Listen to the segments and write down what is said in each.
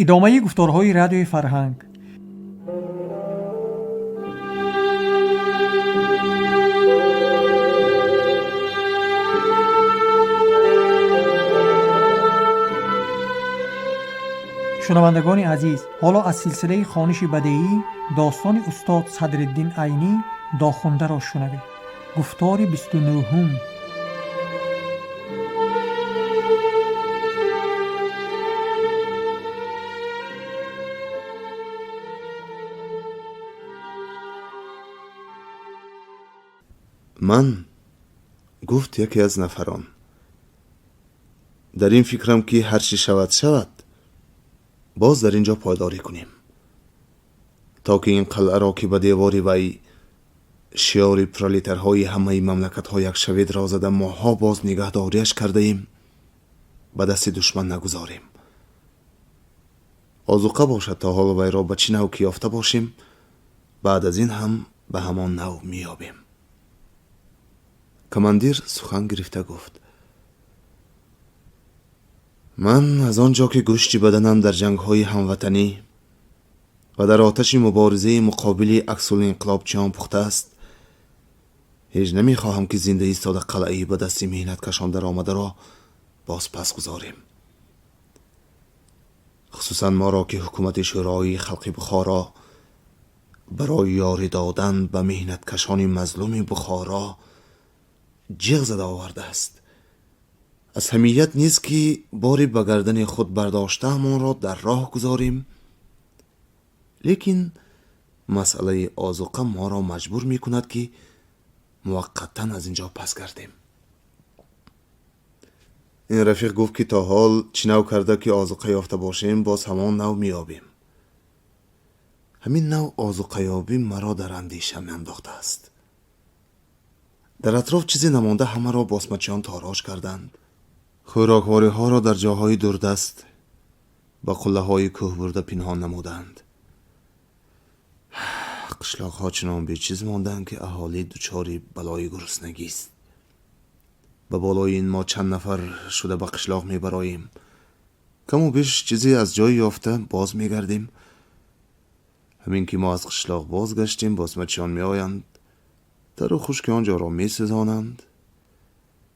Идомаи гуфторҳои Радиои Фарҳанг. Шунавандагони азиз, ҳоло аз силсилаи хониши бадеӣ достони устод Садриддин Айнӣ Дохундаро шунавед. Гуфтори 29-ум. Ман, гуфт яке аз нафарон, дар ин фикрам, ки ҳар чӣ шавад, шавад, боз дар ин ҷо пойдорӣ кунем, то ки ин қалъаро, ки ба девори вай шиёри пролетарҳои ҳамаи мамлакатҳо якшаведро зада моҳҳо боз нигаҳдориаш кардаем, ба дасти душман нагузорем. Озуқа бошад, то ҳол вайро ба чӣ нав ки ёфта бошем, баъд аз ин ҳам ба ҳамон нав меёбем. Командир сухан гирифта гуфт: ман аз он ҷо ки гӯшти баданам дар ҷангҳои ҳамватанӣ ва дар оташи муборизаи муқобили аксулинқилобчиён пухтааст, ҳеҷ намехоҳам, ки зинда истода қалъаи ба дасти меҳнаткашон даромадаро боз пас гузорем, хусусан моро, ки ҳукумати Шӯроии халқи Бухоро барои ёрӣ додан ба меҳнаткашони мазлуми Бухоро ҷиғ зада овардааст. Аз ҳамият нест, ки бори ба гардани худ бардоштаамонро дар роҳ гузорем, лекин масъалаи озуқа моро маҷбур мекунад, ки муваққатан аз ин ҷо пас гардем. Ин рафиқ гуфт, ки то ҳол чӣ нав карда ки озуқа ёфта бошем, боз ҳамон нав меёбем. Ҳамин нав озуқаёбӣ маро дар андеша меандохтааст. Дар атроф чизе намонда, ҳамаро босмачиён тороҷ карданд. Хӯроквориҳоро дар ҷоҳои дурдаст ба қуллаҳои кӯҳ бурда пинҳон намуданд. Қишлоқҳо чунон бечиз монданд, ки аҳолӣ дучори балои гуруснагист. Ба болои ин мо чанд нафар шуда ба қишлоқ мебароем, каму беш чизе аз ҷой ёфта боз мегардем. Ҳамин ки мо аз қишлоқ бозгаштем, босмачиён меоянд, тару хушки он ҷоро месӯзонанд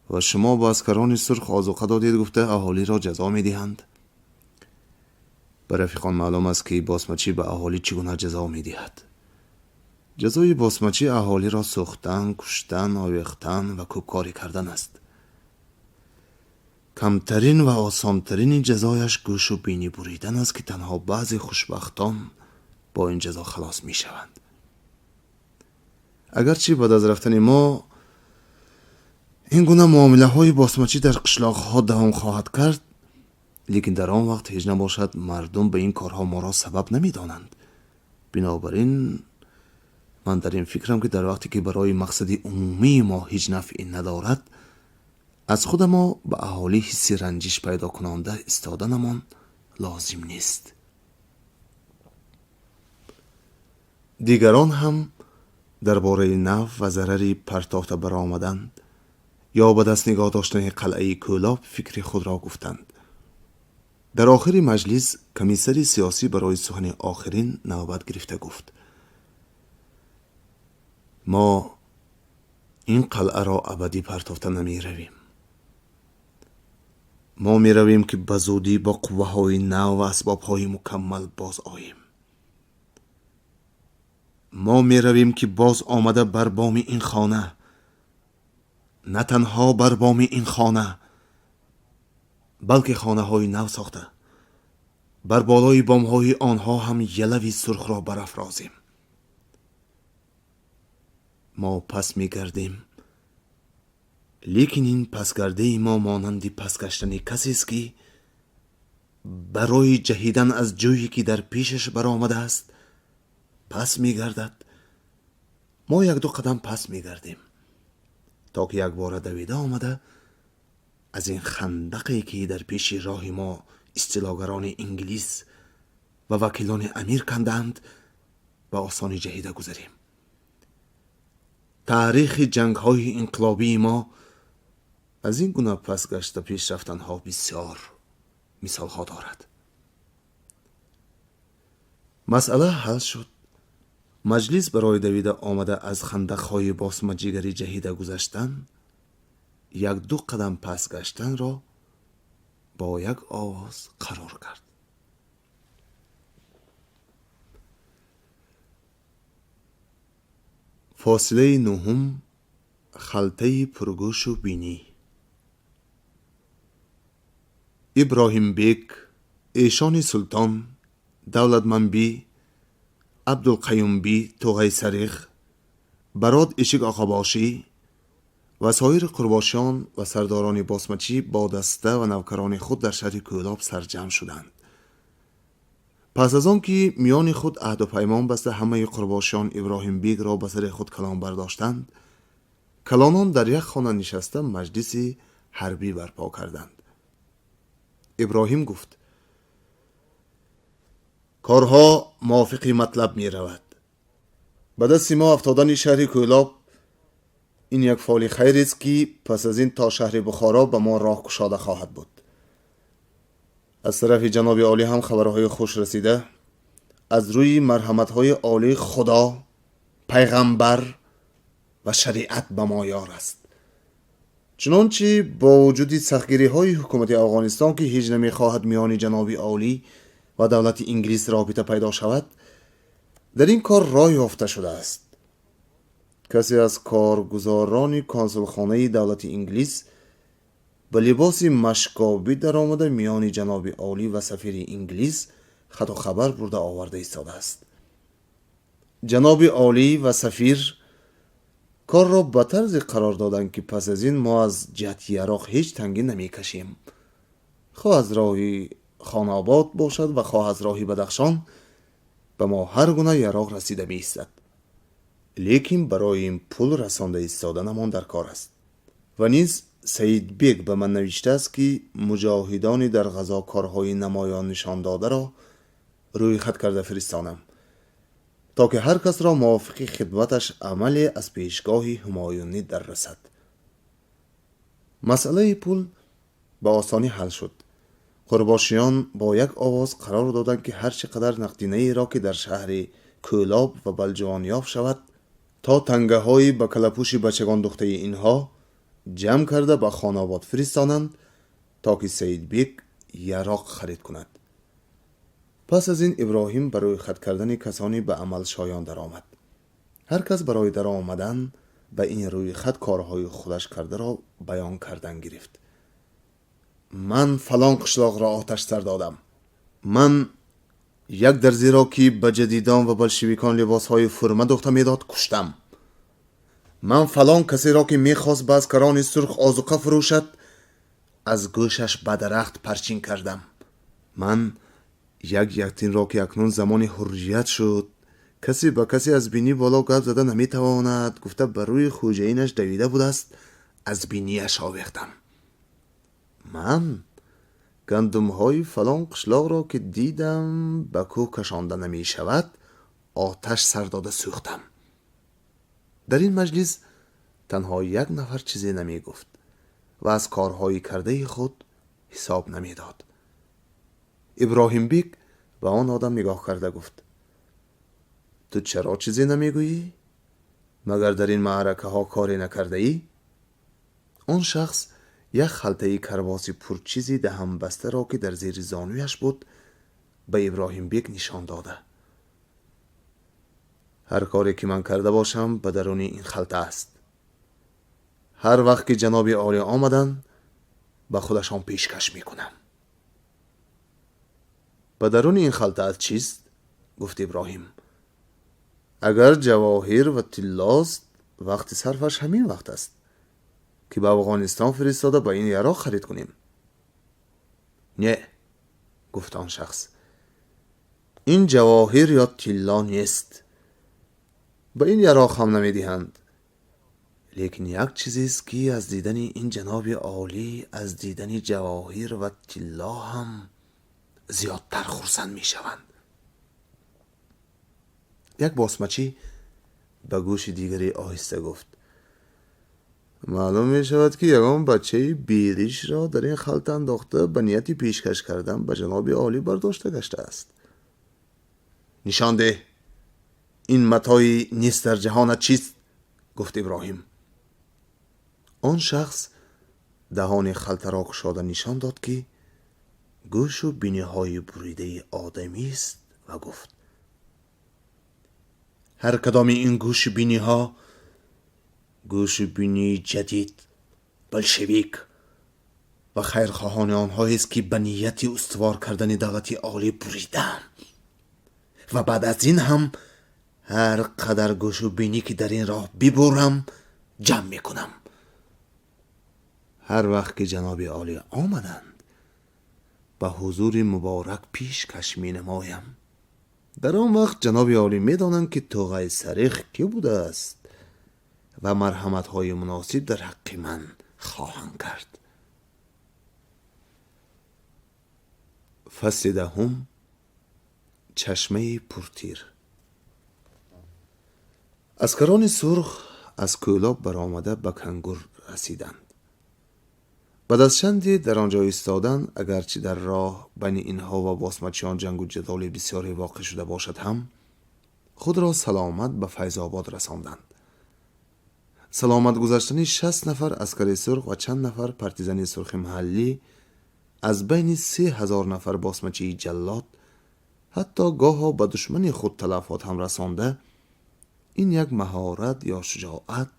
ва шумо ба аскарони сурх озуқа додед гуфта, аҳолиро ҷазо медиҳанд. Ба рафиқон маълум аст, ки босмачӣ ба аҳолӣ чӣ гуна ҷазо медиҳад. Ҷазои босмачӣ аҳолиро сӯхтан, куштан, овехтан ва кӯбкорӣ кардан аст. Камтарин ва осонтарини ҷазояш гӯшу бинӣ буридан аст, ки танҳо баъзе хушбахтон бо ин ҷазо халос мешаванд. Агарчи баъд аз рафтани мо ин гуна муомилаҳои босмачӣ дар қишлоқҳо давом хоҳад кард, лекин дар он вақт ҳеҷ набошад, мардум ба ин корҳо моро сабаб намедонанд. Бинобар ин ман дар ин фикрам, ки дар вақте ки барои мақсади умумии мо ҳеҷ нафъе надорад, аз худа мо ба аҳолӣ ҳисси ранҷиш пайдо кунонда истоданамон лозим нест. Дигарон ҳам дар бораи нав ва зарари партофта баромадан ё ба даст нигоҳ доштани қалъаи Кӯлоб фикри худро гуфтанд. Дар охири маҷлис комиссари сиёсӣ барои сухани охирин навбат гирифта гуфт: мо ин қалъаро абадӣ партофта намеравем. Мо меравем, ки ба зудӣ бо қувваҳои нав ва асбобҳои мукаммал боз оем. Мо меравем, ки боз омада бар боми ин хона, на танҳо бар боми ин хона, балки хонаҳои нав сохта, бар болои бомҳои онҳо ҳам ялави сурхро барафрозем. Мо пас мегардем, лекин ин пасгардаи мо монанди пасгаштани касест, ки барои ҷаҳидан аз ҷӯе ки дар пешаш баромадааст, пас мегардад. Мо якду қадам пас мегардем, то ки якбора давида омада аз ин хандақе, ки дар пеши роҳи мо истилогарони инглис ва вакилони амир канданд, ба осонӣ ҷаҳида гузарем. Таърихи ҷангҳои инқилобии мо аз ин гуна пасгашта пеш рафтанҳо бисёр мисолҳо дорад. Масъала ҳал шуд. Маҷлис барои давида омада аз хандақҳои босмаҷигарӣ ҷаҳида гузаштан, як-ду қадам пас гаштанро бо як овоз қарор кард. Фосилаи нуҳум, халтаи пургӯшу бинӣ. Иброҳимбек, эшони султон, Давлатманбӣ, Абдулқаюмбӣ, Туғайсариғ, Барод Ишик Оқабошӣ ва соири қурбошиён ва сардорони босмачӣ бо даста ва навкарони худ дар шаҳри Кӯлоб сарҷамъ шуданд. Пас аз он ки миёни худ аҳду паймон баста ҳамаи қурбошиён Иброҳимбекро ба сари худ калон бардоштанд, калонон дар як хона нишаста маҷлиси ҳарбӣ барпо карданд. Иброҳим гуфт: корҳо мувофиқи матлаб меравад. Ба дасти мо афтодани шаҳри Кӯлоб ин як фоли хайрест, ки пас аз ин то шаҳри Бухоро ба мо роҳ кушода хоҳад буд. Аз тарафи ҷаноби олӣ ҳам хабарҳои хуш расида, аз рӯи марҳаматҳои олии Худо, пайғамбар ва шариат ба мо ёр аст. Чунончи бо вуҷуди сахтгириҳои ҳукумати Афғонистон, ки ҳеҷ намехоҳад миёни ҷаноби олӣ ва давлати Инглис робита пайдо шавад, дар ин кор роҳ ёфта шудааст. Касе аз коргузорони консулхонаи давлати Инглис ба либоси машкобӣ даромада миёни ҷаноби олӣ ва сафири Инглис хату хабар бурда оварда истодааст. Ҷаноби олӣ ва сафир корро ба тарзе қарор доданд, ки пас аз ин мо аз ҷиҳати яроқ ҳеҷ тангӣ намекашем. Хоҳ аз роҳи Хонобод бошад ва хоҳ аз роҳи Бадахшон ба мо ҳар гуна яроқ расида меистад. Лекин барои ин пул расонда истоданамон дар кор аст. Ва низ Саидбек ба ман навиштааст, ки муҷоҳидони дар ғазо корҳои намоён нишондодаро рӯйхат карда фиристонам, то ки ҳар касро мувофиқи хидматаш амале аз пешгоҳи ҳумоюнӣ даррасад. Масъалаи пул ба осонӣ ҳал шуд. Қурбошиён бо як овоз қарор доданд, ки ҳар чӣ қадар нақдинаеро, ки дар шаҳри Кӯлоб ва Балҷувон ёфт шавад, то тангаҳои ба калапӯши бачагон духтаи инҳо ҷамъ карда ба Хонобод фиристонанд, то ки Саидбек яроқ харид кунад. Пас аз ин Иброҳим ба рӯйхат кардани касоне ба амал шоён даромад. Ҳар кас барои даромадан ба ин рӯйхат корҳои худаш кардаро баён кардан гирифт. Ман фалон қишлоқро оташ сар додам. Ман як дарзиро, ки ба ҷадидон ва болшевикон либосҳои фурма духта медод, куштам. Ман фалон касеро, ки мехост ба аскарони сурх озуқа фурӯшад, аз гӯшаш ба дарахт парчин кардам. Ман як яктинро, ки акнун замони ҳуррият шуд, касе ба касе аз бинӣ боло гап зада наметавонад, гуфта ба рӯи хӯҷаинаш давида будааст, аз бинияш овехтам. Ман гандумҳои фалон қишлоқро, ки дидам ба кӯҳ кашонда намешавад, оташ сар дода сӯхтам. Дар ин маҷлис танҳо як нафар чизе намегуфт ва аз корҳои кардаи худ ҳисоб намедод. Иброҳимбек ба он одам нигоҳ карда гуфт: ту чаро чизе намегӯӣ? Магар дар ин маъракаҳо коре накардаӣ? Он шахс як халтаи карбоси пурчизи даҳанбастаро, ки дар зери зонуяш буд, ба Иброҳимбек нишон дода: ҳар коре ки ман карда бошам, ба даруни ин халта аст. Ҳар вақт ки ҷаноби олӣ омаданд, ба худашон пешкаш мекунам. Ба даруни ин халта аз чист? Гуфт Иброҳим. Агар ҷавоҳир ва тиллост, вақти сарфаш ҳамин вақт аст, ки ба Афғонистон фиристода ба ин яроқ харид кунем. Не, гуфт он шахс, ин ҷавоҳир ё тилло нест, ба ин яроқ ҳам намедиҳанд. Лекин як чизест, ки аз дидани ин ҷаноби олӣ аз дидани ҷавоҳир ва тилло ҳам зиёдтар хурсанд мешаванд. Як босмачӣ ба гӯши дигаре оҳиста гуфт: маълум мешавад, ки ягон бачаи беришро дар ин халта андохта ба нияти пешкаш кардан ба ҷаноби олӣ бардошта гаштааст. Нишон деҳ, ин матои нест дар ҷаҳонат чист? Гуфт Иброҳим. Он шахс даҳони халтаро кушода нишон дод, ки гӯшу биниҳои буридаи одамист, ва гуфт: ҳар кадоми ин гӯшу биниҳо гӯшу бинии ҷадид, болшевик ва хайрхоҳони онҳоест, ки ба нияти устувор кардани давлати олӣ буридаам, ва баъд аз ин ҳам ҳар қадар гӯшу бинӣ, ки дар ин роҳ бибурам, ҷамъ мекунам. Ҳар вақт ки ҷаноби олӣ омаданд, ба ҳузури муборак пешкаш менамоям. Дар он вақт ҷаноби олӣ медонанд, ки Туғай Сарих кӣ будааст, ва марҳаматҳои муносиб дар ҳаққи ман хоҳанд кард. Фасли 10. Чашмаи пуртир. Аскарони сурх аз Кӯлоб баромада ба Кангур расиданд. Баъд аз чанде дар он ҷо истодан, агарчи дар роҳ байни инҳо ва босмачиён ҷангу ҷадоли бисёре воқеъ шуда бошад ҳам, худро саломат ба Файзобод расонданд. Саломат гузаштани 60 нафар аскари сурх ва чанд нафар партизани сурхи маҳаллӣ аз байни 3000 нафар босмачии ҷаллод, ҳатто гоҳо ба душмани худ талафот ҳам расонда, ин як маҳорат ё шуҷоат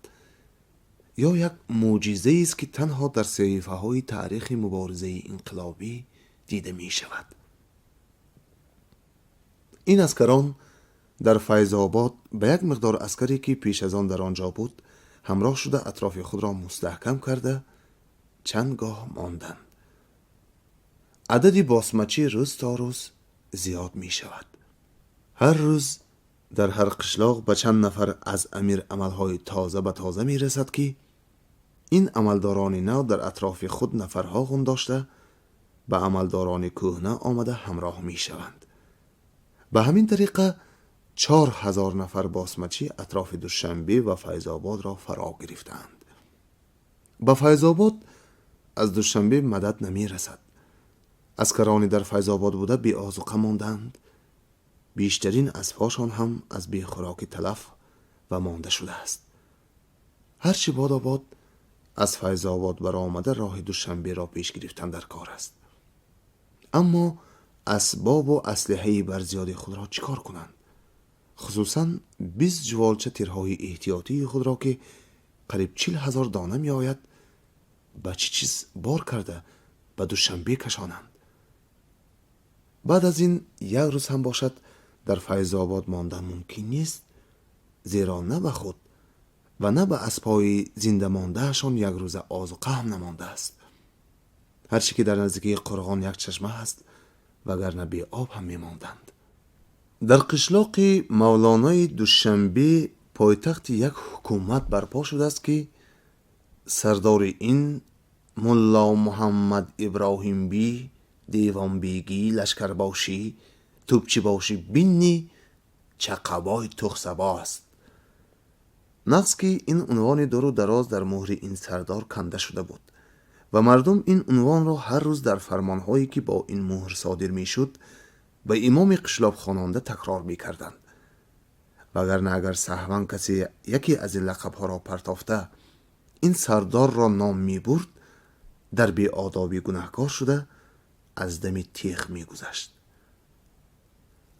ё як мӯъҷизаест, ки танҳо дар саҳифаҳои таърихи муборизаи инқилобӣ дида мешавад. Ин аскарон дар Файзобод ба як миқдор аскаре, ки пеш аз он дар он ҷо буд, ҳамроҳ шуда, атрофи худро мустаҳкам карда, чанд гоҳ монданд. Адади босмачӣ рӯз то рӯз зиёд мешавад. Ҳар рӯз дар ҳар қишлоқ ба чанд нафар аз амир амалҳои тоза ба тоза мерасад, ки ин амалдорони нав дар атрофи худ нафарҳо ғундошта, ба амалдорони кӯҳна омада ҳамроҳ мешаванд. Ба ҳамин тариқа 4000 нафар босмачӣ атрофи Душанбе ва Файзободро фаро гирифтаанд. Ба Файзобод аз Душанбе мадад намерасад. Аскарони дар Файзобод буда беозуқа монданд. Бештарин аспҳошон ҳам аз бехӯрокӣ талаф ва монда шудааст. Ҳарчи бодобод аз Файзобод баромада, роҳи Душанберо пеш гирифтан дар кор аст. Аммо асбобу аслиҳаи барзиёди худро чӣ кор кунанд? Хусусан 20 ҷуволча тирҳои эҳтиётии худро, ки қариб 40 000 дона меояд, ба чӣ чиз бор карда ба Душанбе кашонанд? Баъд аз ин як рӯз ҳам бошад, дар Файзобод мондан мумкин нест, зеро на ба худ ва на ба аспҳои зинда мондаашон як рӯза озуқа ҳам намондааст. Ҳарчи ки дар наздикии қурғон як чашма ҳаст, вагарна беоб ҳам мемонданд. Дар қишлоқи Мавлонои Душанбе пойтахти як ҳукумат барпо шудааст, ки сардори ин Мулло Муҳаммад Иброҳимбӣ, девонбегӣ, лашкарбошӣ, тӯбчибошӣ бинни Чақабой Тухсабо аст. Нағз ки ин унвони дуру дароз дар муҳри ин сардор канда шуда буд ва мардум ин унвонро ҳар рӯз дар фармонҳое, ки бо ин муҳр содир мешуд, ба имоми қишлоқ хононда такрор мекарданд. Вагарна агар саҳван касе яке аз ин лақабҳоро партофта, ин сардорро ном мебурд, дар беодобӣ гунаҳкор шуда, аз дами теғ мегузашт.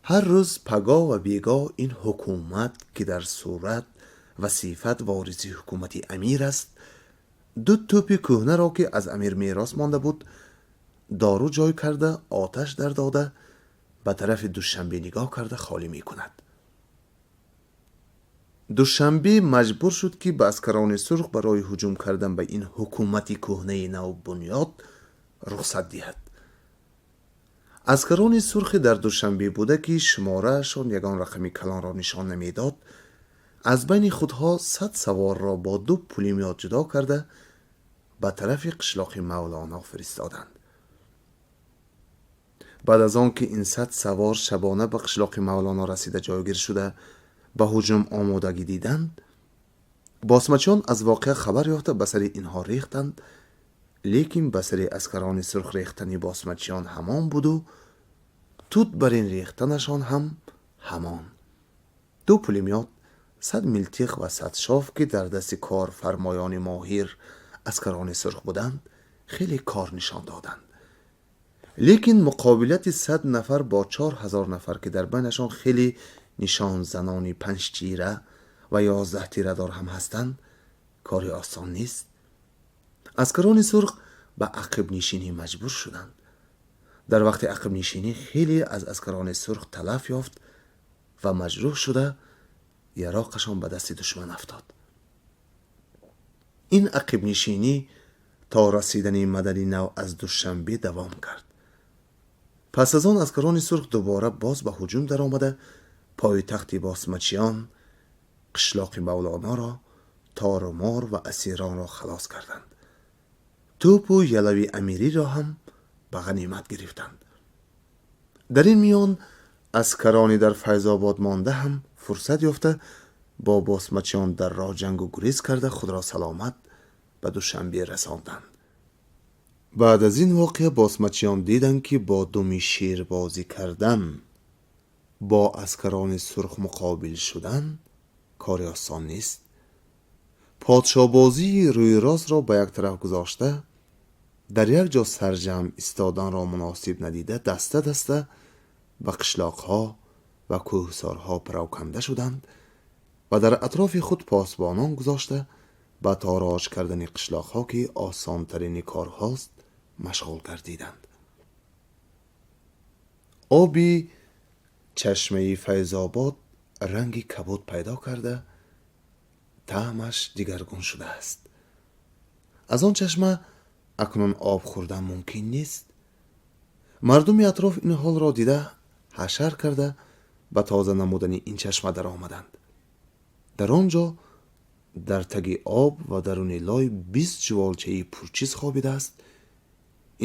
Ҳар рӯз пагоҳ ва бегоҳ ин ҳукумат, ки дар сурат ва сифат вориси ҳукумати амир аст, ду тӯпи кӯҳнаро, ки аз амир мерос монда буд, дору ҷой карда, оташ дар дода, ба тарафи Душанбе нигоҳ карда холӣ мекунад. Душанбе маҷбур шуд, ки ба аскарони сурх барои ҳуҷум кардан ба ин ҳукумати кӯҳнаи навбунёд рухсат диҳад. Аскарони сурхи дар Душанбе буда, ки шумораашон ягон рақами калонро нишон намедод, аз байни худҳо 100 саворро бо ду пулемёт ҷудо карда, ба тарафи қишлоқи Мавлоно фиристоданд. Баъд аз он ки ин 100 савор шабона ба қишлоқи Мавлоно расида, ҷойгир шуда, ба ҳуҷум омодагӣ диданд, босмачиён аз воқеа хабар ёфта, ба сари инҳо рехтанд. Лекин ба сари аскарони сурх рехтани босмачиён ҳамон буду тут бар ин рехтанашон ҳам Ҳамон ду пулемёт, 100 милтиқ ва 100 шоф, ки дар дасти корфармоёни моҳир аскарони сурх буданд, хеле кор нишон доданд. Лекин муқобилати 100 нафар бо 4000 нафар, ки дар байнашон хеле нишонзанони панҷтира ва 11 тирадор ҳам ҳастанд, кори осон нест. Аскарони сурх ба ақибнишинӣ маҷбур шуданд. Дар вақти ақибнишинӣ хеле аз аскарони сурх талаф ёфт ва маҷрӯҳ шуда, яроқашон ба дасти душман афтод. Ин ақибнишинӣ то расидани мадади нав аз Душанбе давом кард. Пас аз он аскарони сурх дубора боз ба ҳуҷум даромада, пойтахти босмачиён, қишлоқи Мавлоноро тору мор ва асиронро халос карданд. Тӯпу ялави амириро ҳам ба ғанимат гирифтанд. Дар ин миён аскарони дар Файзобод монда ҳам фурсат ёфта, бо босмачиён дар роҳ ҷангу гурез карда, худро саломат ба Душанбе расонданд. Баъд аз ин воқеа босмачиён диданд, ки бо думи шербозӣ кардан бо аскарони сурх муқобил шудан кори осон нест. Подшоҳбозии рӯйростро ба як тараф гузошта, дар як ҷо сарҷамъ истоданро муносиб надида, даста даста ба қишлоқҳо ва кӯҳсорҳо пароканда шуданд ва дар атрофи худ посбонон гузошта, ба тороҷ кардани қишлоқҳо, ки осонтарини корҳост, машғул гардиданд. Оби чашмаи Файзобод ранги кабуд пайдо карда, таъмаш дигаргун шудааст. Аз он чашма акнун об хӯрдан мумкин нест. Мардуми атроф ин ҳолро дида, ҳашар карда, ба тоза намудани ин чашма даромаданд. Дар он ҷо дар таги об ва даруни лой 20 ҷуволчаи пурчиз хобидааст.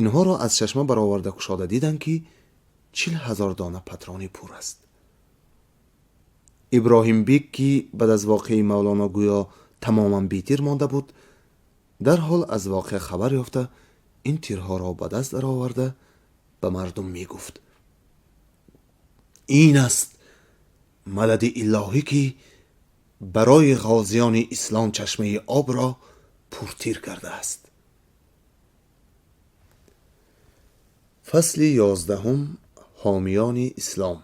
Инҳоро аз чашма бароварда кушода диданд, ки 40 000 дона патрони пур аст. Иброҳимбек, ки баъд аз воқеаи Мавлоно гӯё тамоман бетир монда буд, дарҳол аз воқеа хабар ёфта, ин тирҳоро ба даст дароварда, ба мардум мегуфт: «Ин аст мадади илоҳӣ, ки барои ғозиёни ислом чашмаи обро пуртир кардааст». Фасли 11-ум. Ҳомиёни ислом.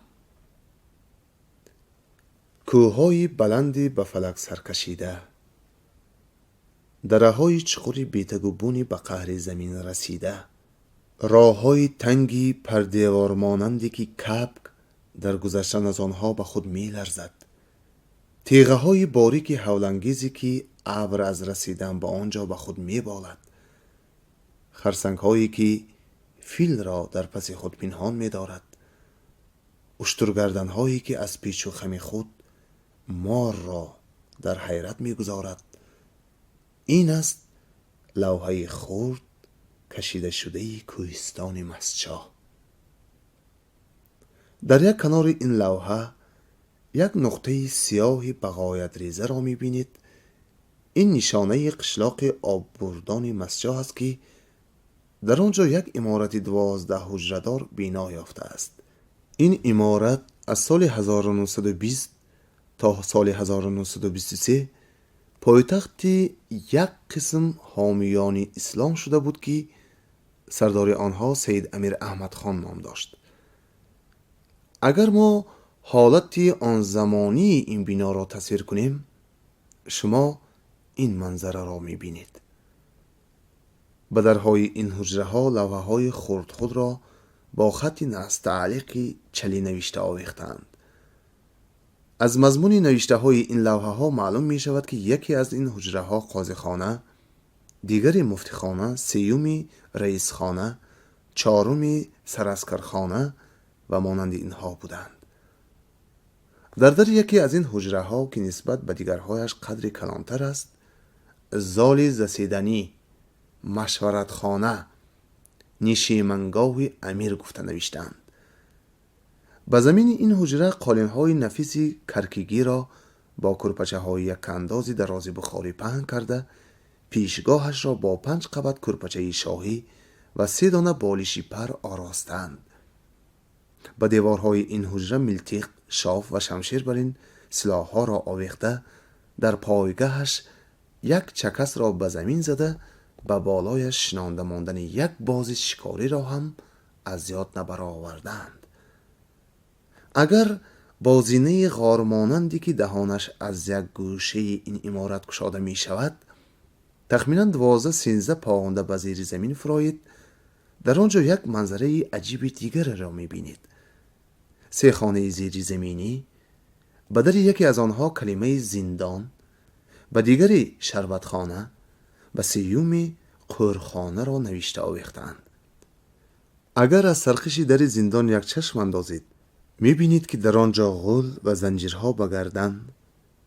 Кӯҳҳои баланди ба фалак саркашида, дараҳои чуқури бетагу буни ба қаъри замин расида, роҳҳои танги пардевормонанде, ки кабк дар гузаштан аз онҳо ба худ меларзад, теғаҳои борики ҳавлангезе, ки абр аз расидан ба он ҷо ба худ меболад, харсангҳое, ки филро дар паси худ пинҳон медорад, уштургарданҳое, ки аз печу хами худ морро дар ҳайрат мегузорад, ин аст лавҳаи хурд кашидашудаи кӯҳистони Мастчоҳ. Дар як канори ин лавҳа як нуқтаи сиёҳи бағоят резаро мебинед. Ин нишонаи қишлоқи оббурдони Мастчоҳ аст, ки дар он ҷо як иморати 12 ҳуҷрадор бино ёфтааст. Ин иморат аз соли 1920 то соли 1923 пойтахти як қисм ҳомиёни ислом шуда буд, ки сардори онҳо Саид Амир Аҳмадхон ном дошт. Агар мо ҳолати он замонии ин биноро тасвир кунем, шумо ин манзараро мебинед. Ба дарҳои ин ҳуҷраҳо лавҳаҳои хурдхудро бо хатти настаълиқи чалӣ навишта овехтаанд. Аз мазмуни навиштаҳои ин лавҳаҳо маълум мешавад, ки яке аз ин ҳуҷраҳо қозихона, дигари муфтихона, сеюми раисхона, чаҳоруми сараскархона ва монанди инҳо буданд. Дар дари яке аз ин ҳуҷраҳо, ки нисбат ба дигарҳояш қадри калонтар аст, золи заседанӣ, машваратхона, нишимангоҳи амир гуфта навиштаанд. Ба замини ин ҳуҷра қолинҳои нафиси каркигиро бо кӯрпачаҳои яккаандози дарози бухорӣ паҳн карда, пешгоҳашро бо панҷ қабат кӯрпачаи шоҳӣ ва се дона болиши пар оростаанд. Ба деворҳои ин ҳуҷра милтиқ, Шоф ва шамшер бар ин силоҳҳоро овехта, дар пойгаҳаш як чакасро ба замин зада, ба болояш шинонда мондани як бози шикориро ҳам аз ёд набаровардаанд. Агар бо зинаи ғормонанде, ки даҳонаш аз як гӯшаи ин иморат кушода мешавад, тахминан 12-13 погонда ба зери замин фуроед, дар он ҷо як манзараи аҷиби дигареро мебинед: се хонаи зеризаминӣ, ба дари яке аз онҳо калимаи «зиндон», ба дигаре «шарбатхона», ба сеюми «қӯрхонаро» навишта овехтаанд. Агар аз сарқиши дари зиндон як чашм андозед, мебинед, ки дар он ҷо ғул ва занҷирҳо ба гардан,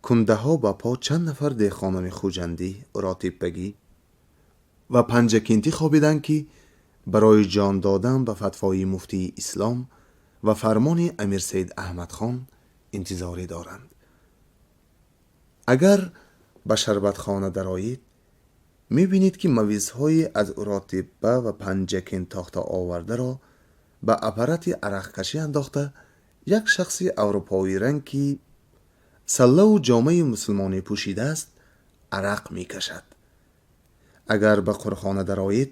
кундаҳо ба по чанд нафар деҳқонони хуҷандӣ, уротеппагӣ ва панҷакентӣ хобиданд, ки барои ҷон додан ба фатвои муфтии ислом ва фармони Амир Саид Аҳмадхон интизорӣ доранд. Агар ба шарбатхона дароед, мебинед, ки мавизҳои аз Уротеппа ва Панҷакент тохта овардаро ба аппарати арақкашӣ андохта, як шахси аврупоиранг, ки саллаву ҷомаи мусулмонӣ пӯшидааст, арақ мекашад. Агар ба қурхона дароед,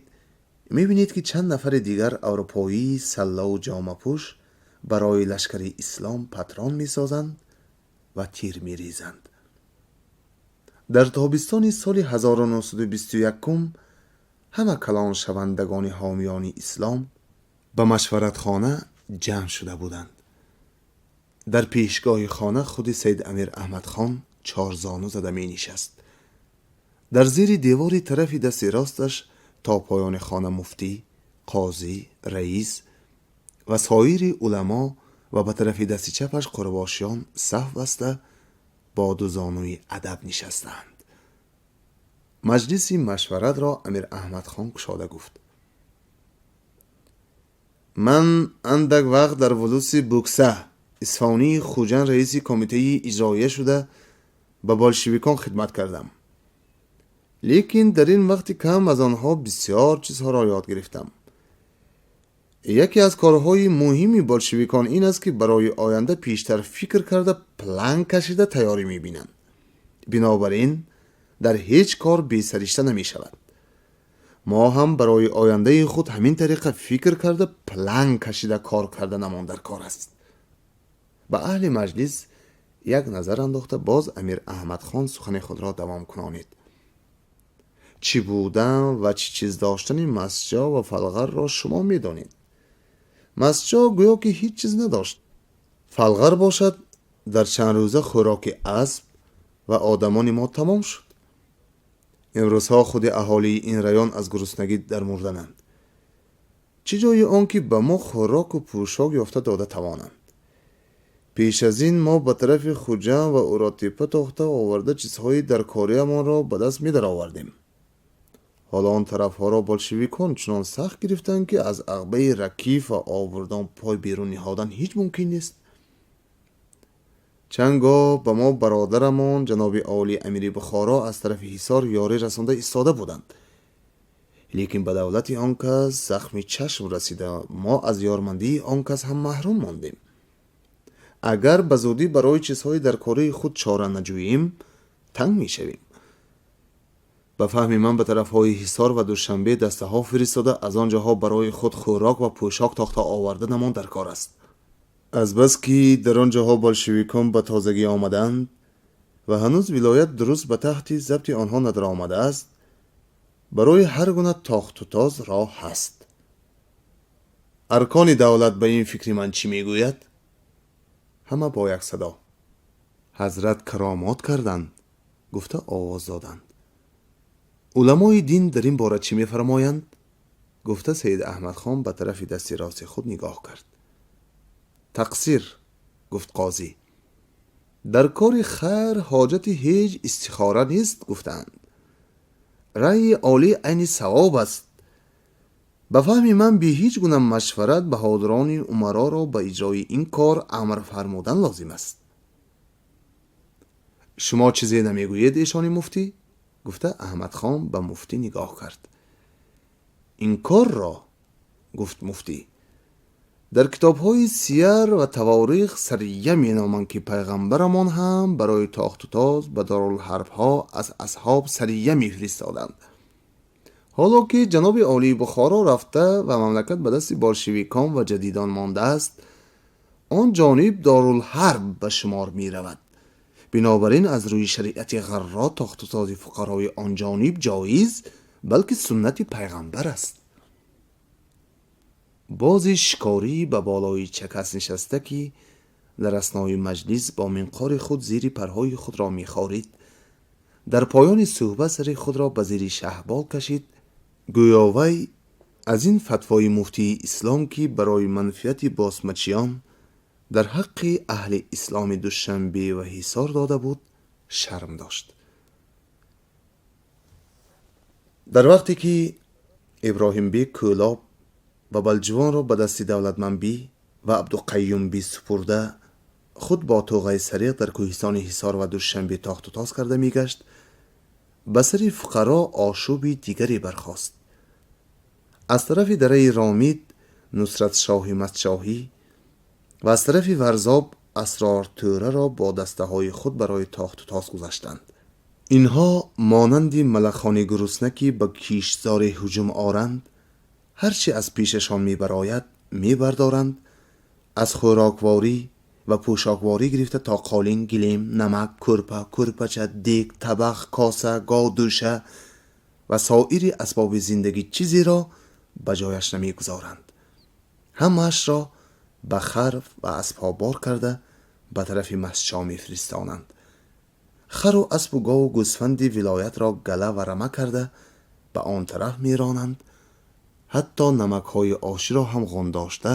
мебинед, ки чанд нафари дигар аврупоии саллаву ҷомапӯш барои лашкари ислом патрон месозанд ва тир мерезанд. Дар тобистони соли 1921 ҳама калоншавандагони ҳомиёни ислом ба машваратхона ҷамъ шуда буданд. Дар пешгоҳи хона худи Саид Амир Аҳмадхон чорзону зада менишаст. Дар зери девори тарафи дасти росташ то поёни хона муфтӣ, қозӣ, раис ва соири уламо ва ба тарафи дасти чапаш қурбошиён саф баста, бо дузонуи адаб нишастаанд. Маҷлиси машваратро Амир Аҳмадхон кушода гуфт: «Ман андак вақт дар вулуси Букса, Исфаҳонии Хуҷанд раиси комитаи иҷроия шуда, ба болшевикон хидмат кардам. Лекин дар ин вақти кам аз онҳо бисёр чизҳоро ёд гирифтам. Яке аз корҳои муҳими болшевикон ин аст, ки барои оянда пештар фикр карда, план кашида тайёрӣ мебинанд. Бинобар ин дар ҳеҷ кор бесаришта намешавад. Мо ҳам барои ояндаи худ ҳамин тариқа фикр карда, план кашида кор карда намон дар кор аст». Ба аҳли маҷлис як назар андохта, боз Амир Аҳмадхон сухани худро давом кунонид: «Чӣ будан ва чӣ чиз доштани Масҷо ва Фалғарро шумо медонед. Масҷо гӯё ки ҳеҷ чиз надошт. Фалғар бошад, дар чанд рӯза хӯроки асп ва одамони мо тамом шуд. Имрӯзҳо худи аҳолии ин район аз гуруснагӣ дар мурдананд. Чӣ ҷои он ки ба мо хӯроку пӯшок ёфта дода тавонанд? Пеш аз ин мо ба тарафи Хуҷанд ва Уротеппа тохта оварда, чизҳои даркориамонро ба даст медаровардем. Ҳоло он тарафҳоро болшевикон чунон сахт гирифтанд, ки аз ағбаи Ракиф ва Обурдон пой берун ниҳодан ҳеҷ мумкин нест. Чанд гоҳ ба мо бародарамон ҷаноби олӣ Амири Бухоро аз тарафи Ҳисор ёрӣ расонда истода буданд. Лекин ба давлати он кас захми чашм расида, мо аз ёрмандии он кас ҳам маҳрум мондем. Агар ба зудӣ барои чизҳои даркории худ чора наҷӯем, танг мешавем. Ба фаҳми ман, ба тарафҳои Ҳисор ва Душанбе дастаҳо фиристода, аз он ҷоҳо барои худ хӯрок ва пӯшок тохта оварда намон дар кор аст. Азбаски дар он ҷоҳо болшевикон ба тозагӣ омаданд ва ҳанӯз вилоят дуруст ба таҳти забти онҳо надаромадааст, барои ҳар гуна тохтутоз роҳ ҳаст. Аркони давлат ба ин фикри ман чӣ мегӯяд?» Ҳама бо як садо «Ҳазрат каромот карданд» гуфта овоз доданд. «Уламои дин дар ин бора чӣ мефармоянд?» гуфта, Саид Аҳмадхон ба тарафи дасти рости худ нигоҳ кард. «Тақсир», гуфт қозӣ, «дар кори хайр ҳоҷати ҳеҷ истихора нест, гуфтаанд. Раъйи олӣ айни савоб аст. Ба фаҳми ман, бе ҳеҷ гуна машварат баҳодурони умароро ба иҷрои ин кор амр фармудан лозим аст. Шумо чизе намегӯед, эшони муфтӣ?» гуфта, Аҳмадхон ба муфтӣ нигоҳ кард. «Ин корро, — гуфт муфтӣ, — Дар китобҳои сияр ва таворих сария меноманд, ки пайғамбарамон ҳам барои тохтутоз ба дорулҳарбҳо аз асҳоб сария мефиристоданд. Ҳоло ки ҷаноби олии Бухоро рафта ва мамлакат ба дасти болшевикон ва ҷадидон мондааст, он ҷониб дорулҳарб ба шумор меравад. Бинобар ин аз рӯи шариати ғарро тохтутози фуқарои он ҷониб ҷоиз, балки суннати пайғамбар аст. Бози шикорӣ ба болои чакас нишаста, ки дар аснои маҷлис бо минқори худ зири парҳои худро мехорид, дар поёни суҳбат сари худро ба зири шаҳбол кашид. Гӯё вай аз ин фатвои муфтии ислом, ки барои манфиати босмачиён дар ҳаққи аҳли исломи Душанбе ва Ҳисор дода буд, шарм дошт. Дар вақте ки Иброҳимбек Кӯлоб ва Балҷувонро ба дасти Давлатманбӣ ва Абдуқаюмбӣ супурда, худ бо тоғаи сариқ дар кӯҳистони Ҳисор ва Душанбе тохтутоз карда мегашт, ба сари фуқаро ошӯби дигаре бархост. Аз тарафи дараи Ромид Нусратшоҳи Мастшоҳӣ ва аз тарафи Варзоб Асрортӯраро бо дастаҳои худ барои тохтутоз гузаштанд. Инҳо монанди малахони гурусна, ки ба киштзоре ҳуҷум оранд, ҳар чи аз пешашон мебарояд мебардоранд, аз хӯрокворӣ ва пӯшокворӣ гирифта то қолин, гилем, намак, кӯрпа, кӯрпача, дег, табақ, коса, говдӯша ва соири асбоби зиндагӣ чизеро ба ҷояш намегузоранд. Ҳамаашро ба хар ва аспҳо бор карда ба тарафи Масчо мефиристонанд. Хару аспу гову гӯсфанди вилоятро гала ва рама карда ба он тараф меронанд. Ҳатто намакҳои оширо ҳам ғундошта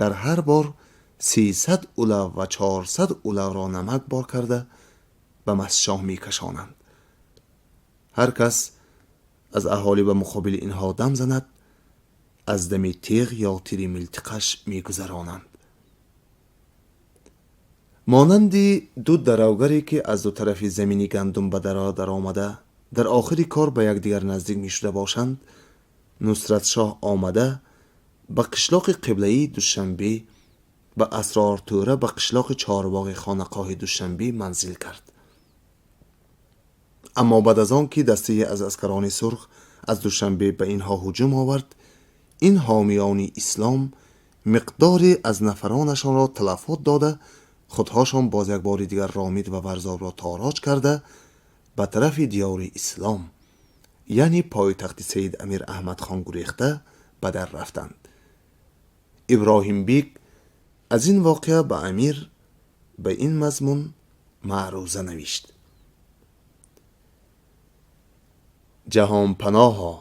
дар ҳар бор 300 улав ва 400 улавро намак бор карда ба Масчоҳ мекашонанд. Ҳар кас аз аҳолӣ ба муқобили инҳо дам занад, аз дами теғ ё тири милтиқаш мегузаронанд. Монанди ду даравгаре, ки аз ду тарафи замини гандум ба дара даромада дар охири кор ба якдигар наздик мешуда бошанд, Нусратшоҳ омада ба қишлоқи қиблаии Душанбе ва Асрортӯра ба қишлоқи чорбоғи хонақоҳи Душанбе манзил кард. Аммо баъд аз он ки дастае аз аскарони сурх аз Душанбе ба инҳо ҳуҷум овард, ин ҳомиёни ислом миқдоре аз нафаронашонро талафот дода, худҳошон боз як бори дигар Ромид ва Варзобро тороҷ карда ба тарафи диёри ислом, яъне пойтахти Саид Амир Аҳмадхон гурехта ба дар рафтанд. Иброҳимбек аз ин воқеа ба амир ба ин мазмун маъруза навишт: ҷаҳонпаноҳо,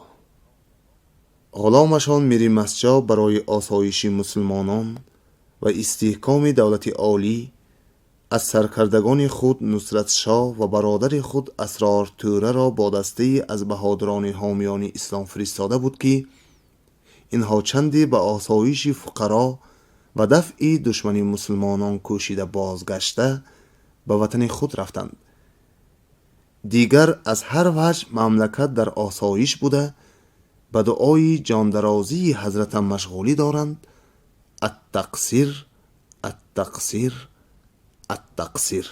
ғуломашон мири Масчо барои осоиши мусулмонон ва истиҳкоми давлати олӣ аз саркардагони худ Нусратшоҳ ва бародари худ Асрортӯраро бо дастае аз баҳодурони ҳомиёни ислом фиристода буд, ки инҳо чанде ба осоиши фуқаро ва дафъи душмани мусулмонон кӯшида бозгашта ба ватани худ рафтанд. Дигар аз ҳар ваҷ мамлакат дар осоиш буда, ба дуои ҷондарозии ҳазратам машғулӣ доранд. Аттақсир, аттақсир, аттақсир.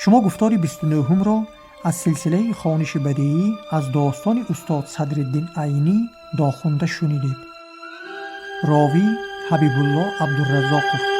Шумо гуфтори 29-ро аз силсилаи хониши бадеӣ аз достони устод Садриддин Айнӣ Дохунда шунидед. Ровӣ Ҳабибулло Абдураззоқов.